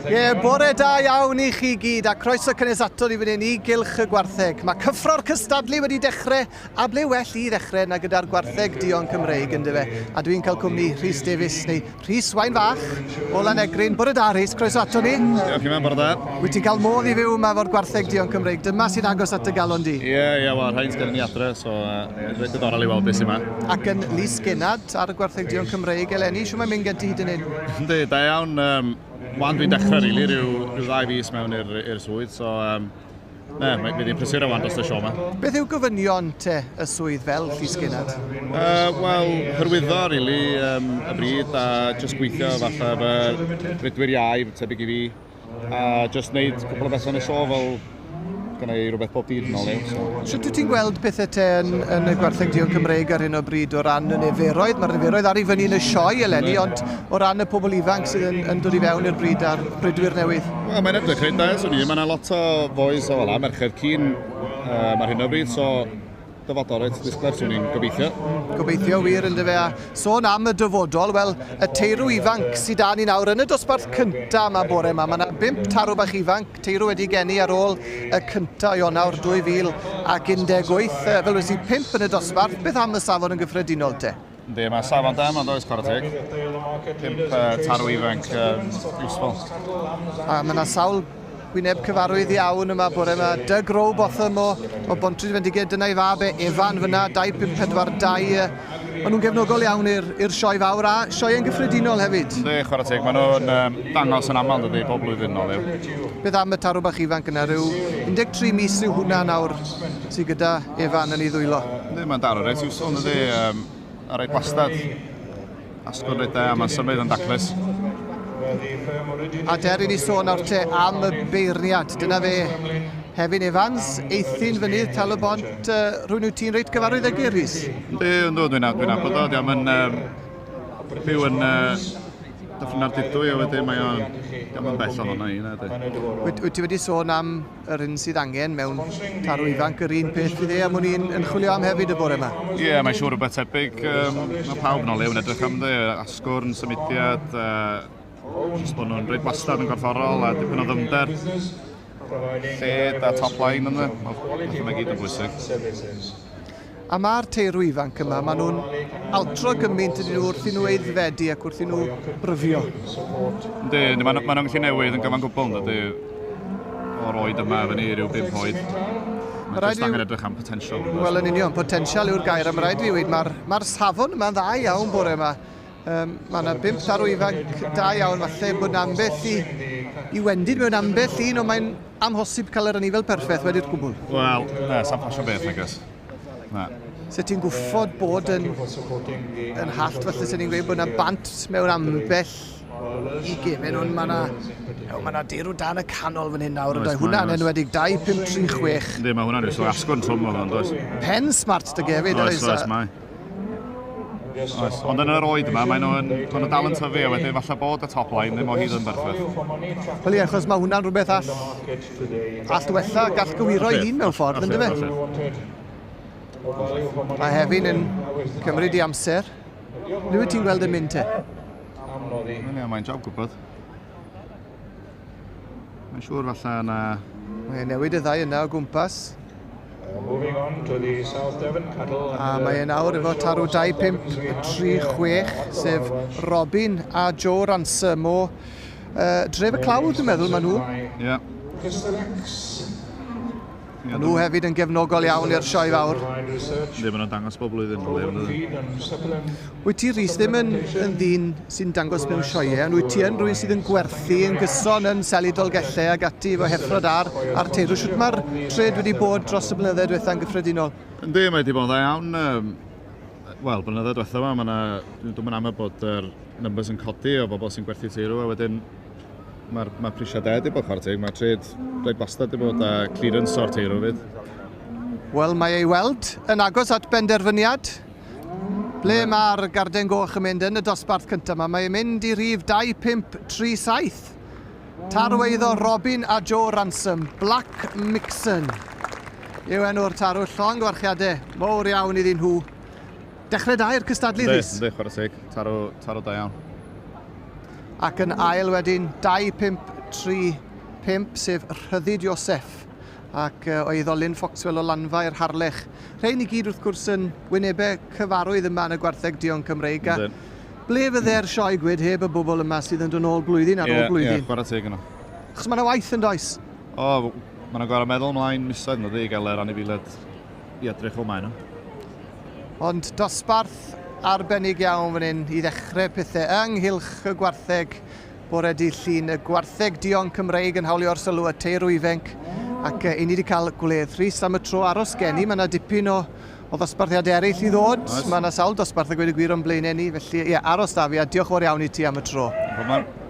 Ie, bore da iawn i chi gyd a croeso cynnes ato ni fan hyn i Gylch y Gwartheg. Mae cyffro'r cystadlu wedi dechrau a ble well i ddechrau na gyda'r gwartheg duon Cymreig yndyfe. A dwi'n cael cwmni Rhys Davies neu Rhys Waun Fach o Lanegryn. Bore da Rhys, croeso ato ni. Diolch i mewn, bore da. Wyt ti'n cael modd i fyw yma efo'r gwartheg duon Cymreig? Dyma sy'n agos at dy galon di. Ie, yeah, ie, yeah, wel, rhain sgan ni adre, so uh, reit diddorol i weld beth sy'n yma. Ac yn Lys Genad ar y gwartheg duon Cymreig eleni, siw mae'n mynd gen ti hyd yn hyn? Yndi, da iawn. Um, wan dwi'n dechrau, really, rhyw, rhyw ddau fis mewn i'r swydd, so um, Ne, mae wedi prysuro wan dros y sio yma. Beth yw gofynion te y swydd fel Llys Gennad? Uh, Wel, hyrwyddo, really, um, y bryd a just gweithio fatha efo rydwyr iau, tebyg i fi, a just wneud cwpl o bethau yn y sio fel gyda i rhywbeth bob dydd yn ôl So. Sut wyt ti'n gweld pethau te yn, yn y gwartheg duon Cymreig ar hyn o bryd o ran y niferoedd? Mae'r niferoedd ar ei fyny yn y sioe eleni, ond o ran y pobl ifanc sydd yn, yn dod i fewn i'r bryd a'r brydwyr newydd? Wel, mae'n edrych reit da, swn i. Mae yna lot o fois o fel merched cyn um, ar hyn o bryd, so dyfodol reit ddisglair, swn i'n gobeithio. Gobeithio wir yn dyfe. A sôn am y dyfodol, wel, y teirw ifanc sydd da ni nawr yn y dosbarth cyntaf yma bore yma. Mae yna bump tarw bach ifanc, teirw wedi geni ar ôl y cyntaf o Ionawr 2018. Fel wedi pump yn y dosbarth, beth am y safon yn gyffredinol te? Yndi, mae safon da yma, does, chwarae teg. Pump uh, tarw ifanc um, useful. A mae yna sawl wyneb cyfarwydd iawn yma bore yma. Doug Rowbotham o, o Bontryd Fendiged, dyna i fab e, Evan fyna, 2542. Maen nhw'n gefnogol iawn i'r sioe fawr a sioe yn gyffredinol hefyd. Yndi, chwarae teg, maen nhw'n um, dangos yn aml, dydy, bob blwyddyn nôl yw. Beth am y tarw bach ifanc yna, rhyw 13 mis yw hwnna nawr sydd gyda Evan yn ei ddwylo. Yndi, mae'n daro reit useful, yndi, um, a reit wastad. Asgwrn reit da, mae'n symud yn daclus. A der i ni sôn nawr te am y beirniad. Dyna fe, Hefin Evans, Eithin Fynydd, Tal y Bont, uh, rhywun wyt ti'n reit gyfarwydd ag e, Rhys? Yndi, yndw, dwi'n dwi'n nabod o, diolch yn um, byw yn uh, Dyffryn Ardudwy a wedyn mae o'n, diolch yn bell ohono i, na, di. Wyt, wyt ti wedi sôn am yr hyn sydd angen mewn tarw ifanc, yr un peth fydd e am wn i'n yn chwilio am hefyd y bore yma. Ie, yeah, mae'n siŵr rhywbeth tebyg. Um, mae pawb yn olew yn edrych am dde, asgwrn, symudiad, uh, jyst bod nhw'n reit wastad yn gorfforol a dipyn o ddyfnder. Lled a top line ynddo, mae hwnna gyd yn bwysig. A mae'r teirw ifanc yma, maen nhw'n altro gymaint ydyn nhw wrth i nhw aeddfedu ac wrth i nhw bryfio. Yndi, maen nhw'n gallu newid yn gyfan gwbl, dydy, o'r oed yma fyny i ryw 5 oed. Mae jyst angen edrych am potensial. Wel, yn union, potensial yw'r gair, a mae rhaid fi weud, mae'r ma safon yma'n dda iawn bore yma. Um, mae yna bump tarw ifanc da iawn, falle bod yna ambell i, i wendid mewn ambell un, ond mae'n amhosib cael yr anifail perffaith wedi'r gwbl. Wel, na, sa'n ffasiwn beth, nag oes. Na. Se ti'n gwffod bod yn, yn hallt, falle sy'n ni'n gweud bod yna bant mewn ambell i gefen, ond mae yna mae yna deirw dan y canol fan hyn nawr, yn Hwnna'n enwedig 2, 5, 3, 6. Yndi, mae hwnna'n rhywbeth asgwrn trwm o'n does? Pen smart dy gefyd, oes? Oes, oes, mae. Oes, ond yn yr oed yma, maen nhw'n maen nhw dal yn tyfu a wedyn falle bod y top line ddim o hyd yn berffaith. Wel ie, achos mae hwnna'n rhywbeth all, all wella, gall gywiro ei hun mewn ffordd, yn dyfe? Mae Hefin yn cymryd i amser. Ble wyt ti'n gweld yn mynd te? Ie, mae'n job gwybod. Mae'n siŵr falle yna... Mae'n newid y ddau yna o gwmpas. A mae e nawr efo tarw 2536, sef Robin a Joe Ransom o uh, Dref y Clawdd, dwi'n meddwl, maen nhw. Ie. Yeah. Maen nhw hefyd yn gefnogol iawn i'r sioe fawr. Ddim yn dangos bob blwyddyn. Wyt ti, Rhys, ddim yn, yn ddyn sy'n dangos mewn sioeau, ond wyt ti yn rhywun sydd yn gwerthu yn gyson yn selu Dolgellau ac ati efo heffrod ar, a'r teirw. Sut mae'r trade wedi bod dros y blynyddoedd diwetha yn gyffredinol? Yndi, mae wedi bod yn dda iawn. Wel, blynyddoedd diwetha yma, mae yna, dwi'n mynd am y bod yr numbers yn codi o bobl sy'n gwerthu teirw, a wedyn Mae'r ma prisiau da wedi bod chwarae teg, mae'r trade reit wastad wedi bod a clearance o'r teirw fyd. Wel, mae ei weld yn agos at benderfyniad. Ble mae'r garden goch yn mynd yn y dosbarth cyntaf yma? Mae'n mynd i rif 2537. Tarw eiddo Robin a Joe Ransom, Black Mixon. Yw enw'r tarw, llongyfarchiadau mowr iawn iddyn nhw. Dechrau da i'r cystadlu, Rhys. Yndi, chwarae teg. Tarw, tarw da iawn. Ac yn ail wedyn 2535, sef Rhyddid Iosef ac o eiddo Lynn Foxwell o Lanfair, Harlech. Rhein i gyd wrth gwrs yn wynebau cyfarwydd yma yn y Gwartheg Duon Cymreig. A ble fydde'r sioe gwyd heb y bobl yma sydd yn dod nôl blwyddyn ar ôl blwyddyn? Ie, chwarae teg yno. Achos mae yna waith yn does? O, mae yna gorau meddwl ymlaen misoedd yn i gael yr anifeiliaid i edrych o maen nhw. Ond dosbarth arbennig iawn fan hyn i ddechrau pethau ynghylch y gwartheg bore dydd Llun, y gwartheg duon Cymreig yn hawlio'r sylw y teirw ifenc, ac i ni wedi cael gwledd Rhys am y tro aros gen i, mae yna dipyn o, o ddosbarthiadau eraill i ddod, mae yna sawl dosbarth a gweud y gwir o'n blaenau ni, felly ie, aros da fi a diolch fawr iawn i ti am y tro. Problem.